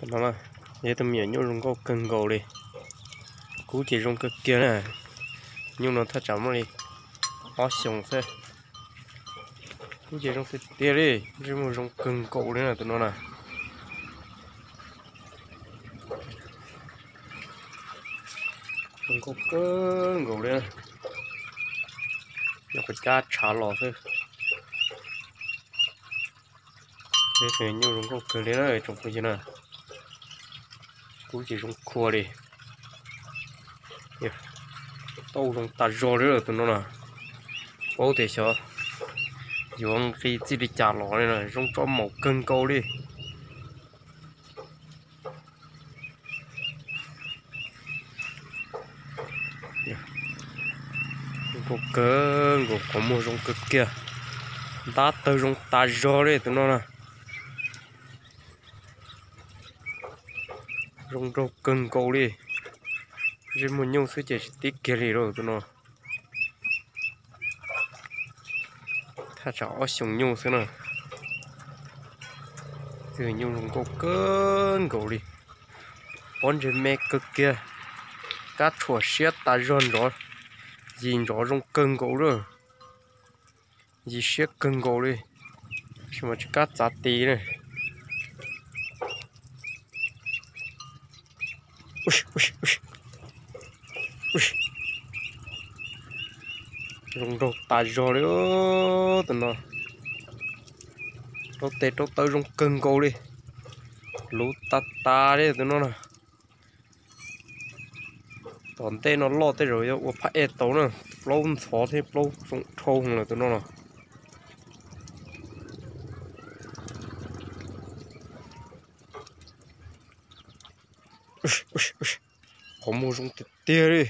No yog tus me nyuam nyuj zoo nkauj kawg nkaus li. Kub ces zoo kawg kiag na. Nyuj no thaj tsam muaj li ob xyoos xwb. Kub ces zoo tiag tiag li, ntsej muag zoo kawg nkaus li na tus no na. Zoo nkauj kawg nkaus li. Nyob qhov cab tshav los xwb. Peb tus nyuj zoo nkauj kawg li na tsoom phooj ywg na. Kub ces zoo khua li. Tauj zoo tas zog li tus no na. Paub tias xyov yuav nqi txij li cas los li na, zoo tso maum kawg nkaus li. Zoo nkauj kawg nkaus, qhov muag zoo kawg kiag, ntab tawg zoo tas zog li tus no na. Zoo nraug kawg nkaus li. Ntsej muag nyuj xwb ces tsis tib kiag li lauj tus no. Thaj tsam ob xyoos nyuj xwb na. Tus nyuj zoo nkauj kawg nkaus li. Pob ntseg me kawg kiag. Kab tshuam siab tas zog nrov. Yim nrov zoo kawg nkaus lawm. Yim siab kawg nkaus li. Tab sis mas tsis kab txav ti na. Zoo nraug tas zog li tus no. Rau tes rau taw zoo kawg nkaus li. Luv tas tas li tus no na. Tom ntej no loj tej zaum yog ua phaj ej tau na. Plaub ntxhov thiab plaub zoo dhau lawm tus no na. Qhov muag zoo tiag tiag li.